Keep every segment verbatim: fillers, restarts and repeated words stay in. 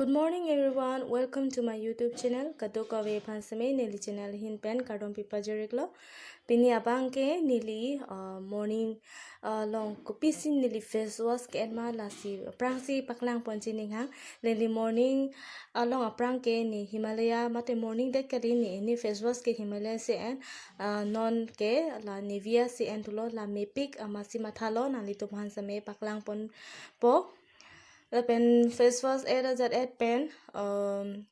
Good morning everyone, welcome to my YouTube channel. Kadokave aphan seme neli channel ahin pen kardom pipajir-iklo. Pini abangke neli uh, morning uh, along kopisi neli face wash ke-en ma lasi aphrangsi paklangponji ninghang. Neli morning along aphrang ke ne Himalaya mate morning det kali ne ne face wash ke Himalaya si en, uh, non ke la Nivea si en thulo, la mepik amatsi mathalo, nanglitum aphan seme paklangponpo. Lapen face wash et ajat et pen um,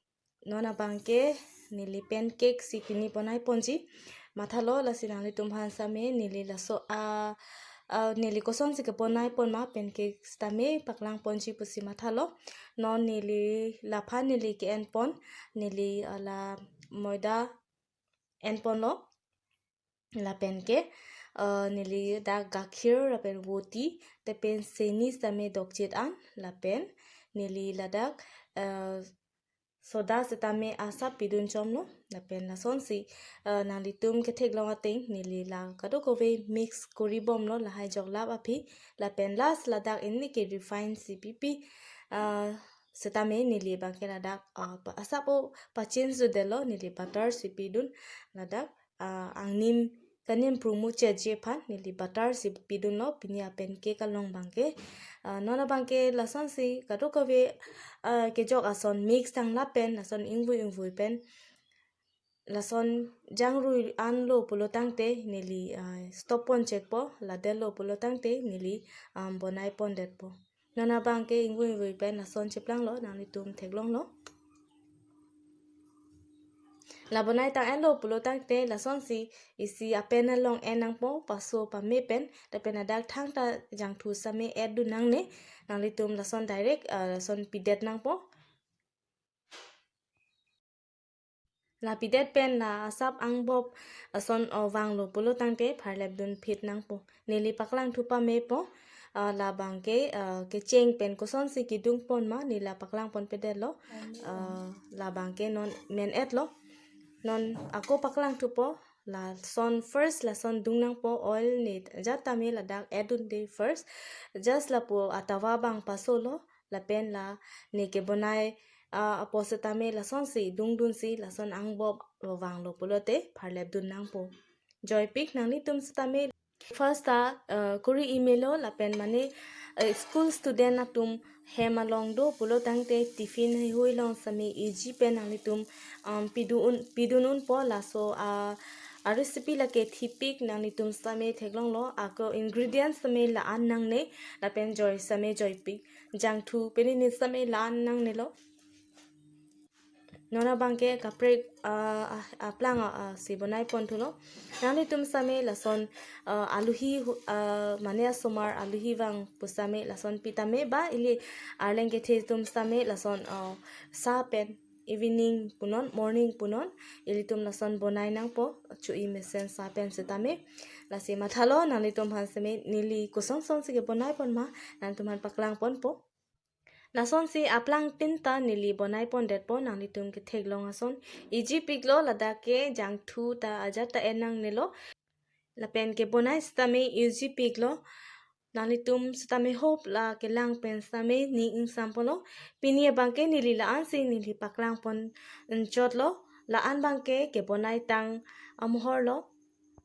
non abangke neli pancake si pini bonaiponji. Mathalo lasi nanglitum aphan seme neli laso a, a neli kosonsi kebonaiponma pancake sitame paklangponji pusi mathalo. Non neli laphan neli ke-enpon, neli ala moida enponlo. Lapen ke uh, neli dak gakhir lapen voti lapen seni sitame dokchit an, lapen neli ladak uh, soda sitame asap pidun chomlo. Lapen lasonsi uh, nanglitum ketheklong ateng neli la kadokave mix koribomlo, lahai joklap aphi. Lapen last ladak ini ke refine si pipi uh, sitame neli abangke ladak uh, pa- asap o pachin sudelo, neli butter si pidun ladak uh, angnim kanim prumu cheji aphan neli butter si pidunlo pini apancake along abangke. Uh, non abangke lasonsi kadokave uh, kejok ason mix tang lapen lason ingvui ingvui pen lason jangrui anlo pulo tangte neli uh, stop ponchekpo, ladetlo pulo tangte neli um, bonaipondetpo. Non abangke ingvui ingvui pen lason cheplanglo, nanglitum theklonglo. La bonai tang enlo pulo tangte lasonsi isi apen along en nangpo, paso pame pen, lapen adak thangta jangthu sitame edun nangne, nanglitum lason direct uh, lason pidet nangpo. La pidet pen la asap angbop ason o vanglo pulo tangte pharlepdun phit nangpo. Neli paklangthu pamepo, uh, labangke uh, kecheng pen kosonsi kedungponma neli la paklangponpedetlo. Uh, labangke non men-etlo. Non ako paklangthupo, lason first lason dung nangpo, oil ne ajat tame ladak edunde first. Just lapu atawa abang pasolo, lapen la ne kebonai uh, apo sitame lasonsi dungdunsi lason angbop vanglo pulote pharlepdun nangpo. Joipik nanglitum sitame. First ta uh, kuri imelo lapen mane uh, school student atum hem along do pulo tangte tiffin heihui along sitame easy pen nanglitum um, pidun pidun unpo, laso uh, a recipe lake thipik, nanglitum sitame theklonglo, ako ingredients sitame la-an nangne, lapen joi sitame joipik, jangthu pen ini sitame la-an nangnelo. Non abangke kaprek uh, uh, aplang uh, uh, si bonaiponthulo. Nanglitum sitame lason uh, aluhi hu- uh, mane asomar aluhi vang pu sitame lason pitame ba ili arleng kethe atum sitame lason uh, sa pen evening punon, morning punon, ilitum lason bonai nangpo, chu-i mesen sa pen sitame. Lasi mathalo, nanglitum aphan seme neli kosonsonsi kebonaiponma, nanglitum aphan paklangponpo. Lasonsi aplang pinta neli bonaipondetpo, nanglitum ketheklong ason. Easy piklo, ladak ke jangthu ta ajat ta en nangnelo. Lapen kebonai sitame easy piklo. Nanglitum sitame hope la kelang pen sitame ning ingsamponlo. Pini abangke neli la-ansi neli paklangponchotlo. La-an abangke kebonai tang amohorlo.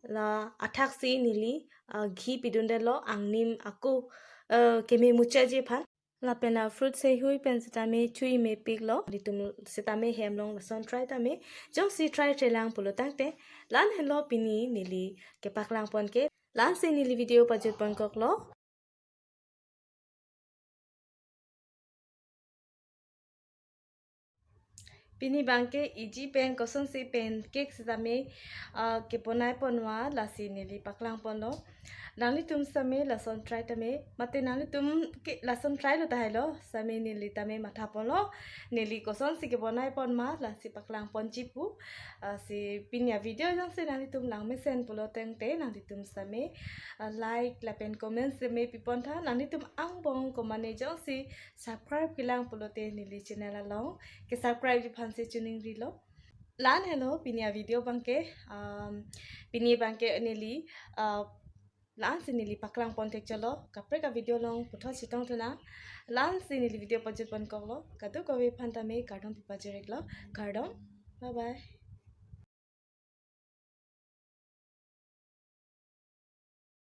La athaksi neli uh, ghee pidundetlo, angnim ako uh, keme muchotji aphan. Lapen la fruit heihui pen sitame chu-i mepiklo. Nanglitum sitame hem along lason try tame. Jongsi try try lang pulo tangte, la-an henlo pini neli kepaklangpon ke. La-ansi neli video pajutponkoklo. Pini abangke easy pen kosonsi pancake sitame uh, kebonaiponma lasi neli paklangponlo. Nanglitum sitame lason try tame, mate nanglitum ke lason trylo tahailo, sitame neli tame mathaponlo. Neli kosonsi kebonaiponma lasi paklangponji pu. Uh, si pini avideo jongsi nanglitum langmesen pulo tangte nanglitum sitame uh, like lapen comment sitame pipontha. Nanglitum angbong komane jongsi subscribe kelang pulote neli channel along kesubscribeji aphansi choningrilo. La-an henlo pini avideo abangke, um, pini abangke neli uh, La-ansi neli paklang pon thek chotlo, kaprek a video along puthot chetong thu nang. La-ansi neli video pajut pon koklo, kadokave aphan tame kardom pajirlo, kardom, bye bye.